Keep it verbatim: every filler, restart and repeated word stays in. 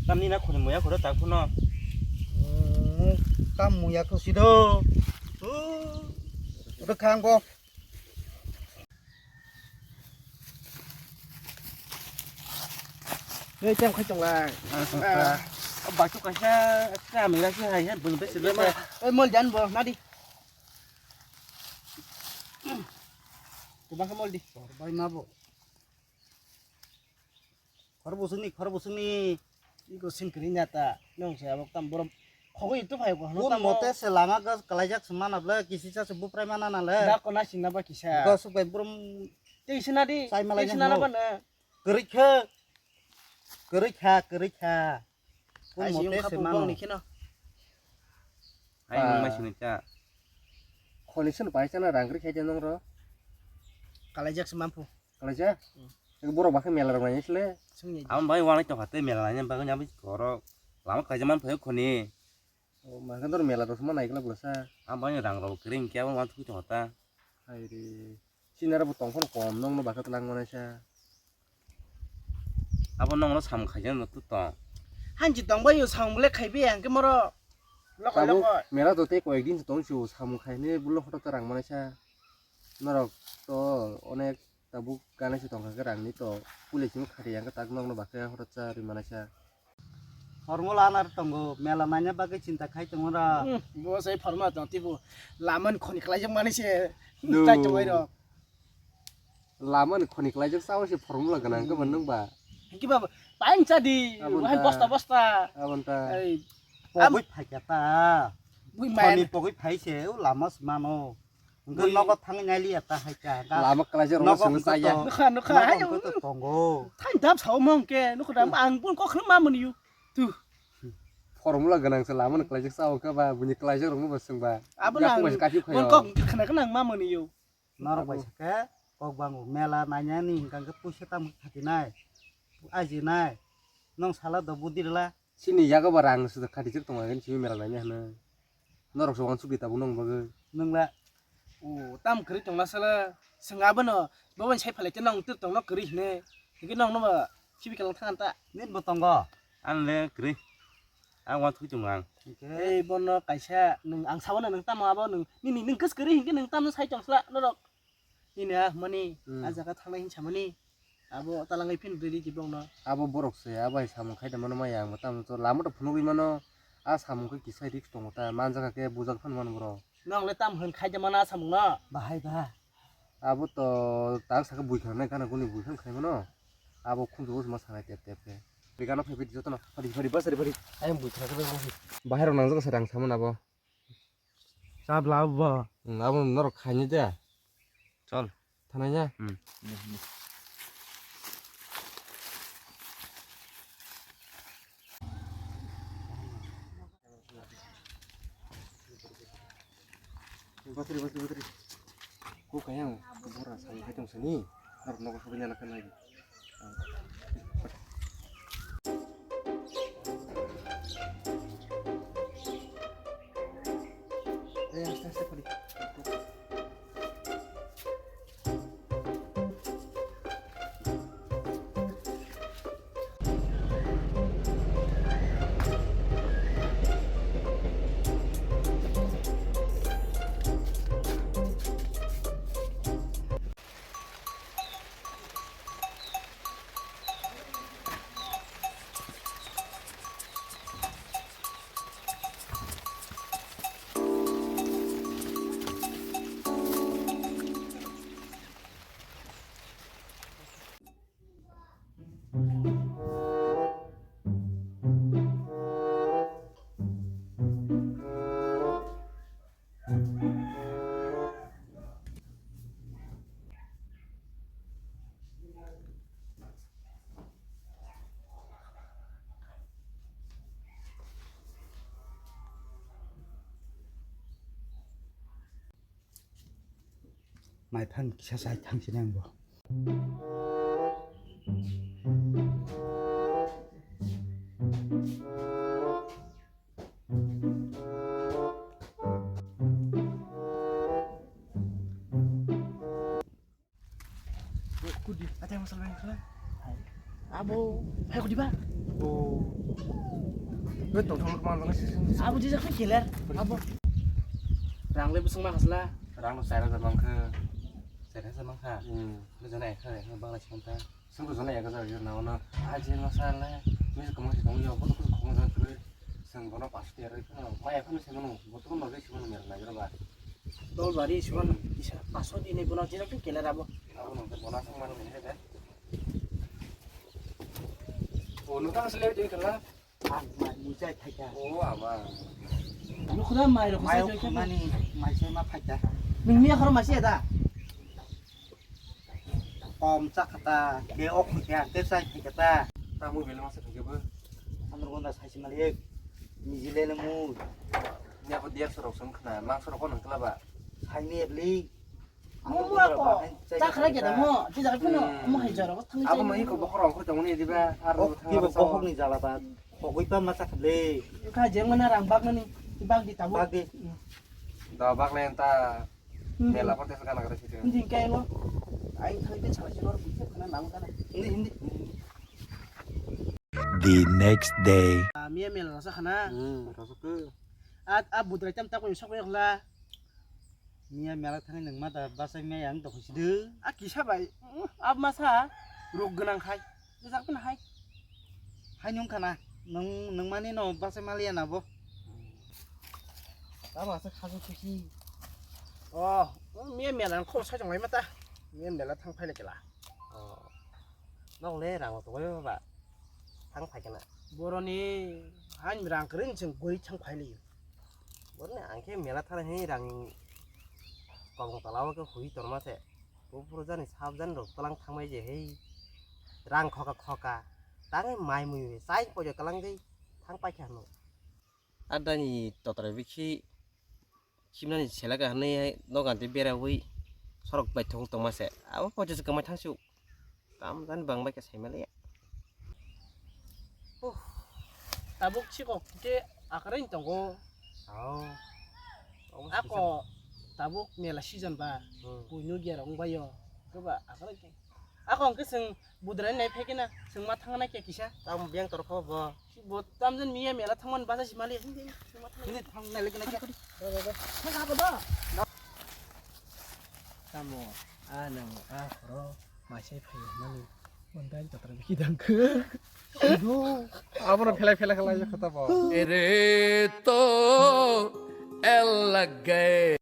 Tamni na khoni muya khoro tak phuno. Mm, tam muya kho sido. Udo khang bo. Ei, tem khai tong lai. Ah, ah. Ba tu kaisa, kami lagi hai hai, bun besi lagi. Ei, mol jan bo, nadi. Kubang mol di. Bai ma bo. Khor busungni, khor busungni. Iko sing kri nyata. Nong se abok tam borom. Khogoi tu phai ko. Bun mote se lama ga kalaijak se mana ble, kisi sa se buprai mana na le. Da ko na sing na ba kisa. Ga suk bai borom. Te isi na di. Sai malai te isi na na ho. Ba na. Kwrwi kha. Kwrwi kha, kwrwi kha. Bun mote se mano. Ai, nung mai sini cha. Khoni sini pai chana rang kwrwi khai de nong ro. Kalaijak se mampu. Kalaijak? Hmm. Eko borok bakhe mela rok nainai sile. Sungni. Amo bai wanai tongkha tei mela naina bagwi abo borok lama kaijak man phai khoni. O, ma khe dor mela rok ma nai kla bwsa. Amo bai rang rok kring khe abo wanthwi tongkha ta. Hai re. Sini aro bo tong phano kom nongno bakhe twlang manaisa. Abo nongno samung khaijak no tu tong. Hanji tong bai yo samung le khaibi ang khe moro. Lokoi lokoi. Mela to tei koyek din se tong si o samung khaine bulo hotok ta rang manaisa. Norok to onek tabuk gana se tongkha khe rangni to pule simi khati yang tak nokno bakhe hotok cha ri manaisa. Formula anar tongo, mela naina bagwi chinta khai tongo ra. Hmm, bo sai formula tong tibu. Lamani khoni khlaijak mani se. No. Tai tongoi rok. Lamani khoni khlaijak sao se formula gwnang khe nung ba. Kiba pain cha di, wahai bosta bosta. Abon ta. Ei, pogwi phaikha ta. Bui mai. Khoni pogwi phai se, o lama se mano. Hwnkhe nogo thangwi nailiya ta hai kha. Lama kwlaijak rokno swngwi chaya. Nukha, nukha, nogo hai hwnkhe to tongo. Thaini dam sao mong khe, nukha dam ang bun kok khna ma mani yo. Tu. Formula gwnang se lamani kwlaijak sao khe ba, buini kwlaijak rokno bo swngba. Abo nang bun kok khna khna ma mani yo. Norok bai sakhe kok bango mela nainani hwnkha khe puisa tamo khatinai. Ajinai. Nong sala do budi rwla. Chini yago ba rang se khatijak tongo, chini mela naina hwnwi. Norok se wansuk di tabuk nong bagwi. Nwng la. O, tam kwrwi tongna sala. Swng abono, bo bai sai phalai te nong tir tongno kwrwi hwnwi. Hwnkhe nong no ba khibi kalang thang ta. Nini bo tongo. Ang le kwrwi. Ang wansuk tongo ang. Hwnkhe. Ei bono kaisa nwng ang sabo na nwng tamo abo nwng nini nwng kwswk kwrwi hwnkhe nwng tamno sai tong sala norok. Nini ah mani, hmm, ah jaga thanglai hinsa mani. Abo talangwi phini dui di kiblokno. Abo borok se, abo hai samung khai da mano maya, ang bo tamo to lama to phunugwi mano. Ah samung khe kisa risk tongo ta, manjak khe bujak phano mano borok. Nong le tam hwn khai da mano ah samung no? Bahai ba. Abo to tak saka bui khana nai gana guni bui khan khai mano. Abo khunju bo ma sanai tep tep khe. Bigano phai bidi jotono. Phadi phadi basari phadi. Ayang bui khana khe. Bahai rok nangjak sa rang samano abo. Chabla abo. Hmm, abo norok khaini de. Chol. Thanai ya? Hmm. Batri, batri, batri. Ko kayang, bora sai hai tong sani. Norok nogo sobi nana kanai. Mai phang kisa sai thang sini ang bo. Kudi, ate masal bang khala. Abo, hai kudi ba? Bo tongthok ma nang sisi. Abo jisa khe keler. Abo. Rang le bwswng ma hasla. Rang no char hajar mang khe. Char hajar mang kha. Hmm. Bwswng na ekha ekha bang lai santa. Sing to jona ega jagao na ono. Aje ma sa le. Mis ko mo si tong yo. Bo to ko mo jang kre. Sing bono pas tiar ri. Ma ekha no se mano. Bo to no ri se mano mer na jero ba. Dol bari se mano. Isa paso di ni bono jisa khe keler abo. Abo no bono sang mano ni he de. O, nokha se le de kala. Ang mai muchai phaikha. O, ama. Nokha mai rok mai sai khamani mai sai ma phaikha. Nung miya khoro masi da. Pom chakhata, ke ok khe ke sai phaikha ta. Ta mu bele masa phaikha bo. Amar gonda sai si malik. Mijile le mu. Nya ko dia sorok song khna, mang sorok ko nang kala ba. Sai ni bli. Mo mo ako. Chakra ke da mo, ti jaga phano mo hai jora ko thang. Abo mo iko bokhorok ko tongni diba, ar thang abo bokhorok ni jala ba. Kogoi pa ma chakle. Ka jeng mana rang bak nani, bak di tabo. Bak di. Da bak le ta. Mela por te kana kare site. Ndi kai lo. Ai thang te chala chala ro bukhe kana nang kana. Hindi hindi. The next day. Miya mela rasa khana. Hmm, rasa ke. At a budrai tam ta ko sok la. Miya mela thangwi nang ma da bachai maya ang tong sidi. A kisa bai, mm, ab masa rok gwnang khai. Jajak pun hai. Hai nung khana, nung, nung mani no bachai maliya na bo. Abo asa khasu khusi. Oh, miya mela ang khor sai jong lai mata. Miya mela thang phai le kela. Oh. Nong le rang to ba. Thang phai kana. Boroni han rang kring ching gori thang phai le. Borni ang khe mela thana hini rang kobong tola o khe hui torma se. Bo phuru jani sab jani rok tlang thangmai je hei. Rang khoka khoka. Tangwi mai mui chai pojo tlang jai thang paikha hwnwi. Adani totrai bikhi khimnani selaka hwnwi hai nogan tei bera hui sorok baithok tongma se. Abo pojo se kwmai thangsu. Tam jani bang bai khe sai maliya. Huh. Tabuk chikok khe akwrwng tongo. Oh. Ako tabuk mela season ba. Hmm. Puino giya rong bayo. Khe ba akwrwng khe. Ako hwnkhe chwng budrai nai phai khe na chwng ma thang nai khe kisa. Tam biyang tor kho bo. Bo tam jon miya mela thangman basa si maliya. Hindi, hindi, chwng ma thang nai. Hindi thang nai le khe na khe. Thang ako ba. Tamo, ah, nang, ah, horo, maisai phai mani, mondai jotra bikhi dang khe. Abono phelai phelai khalai ya khata bo. Ere to el lage.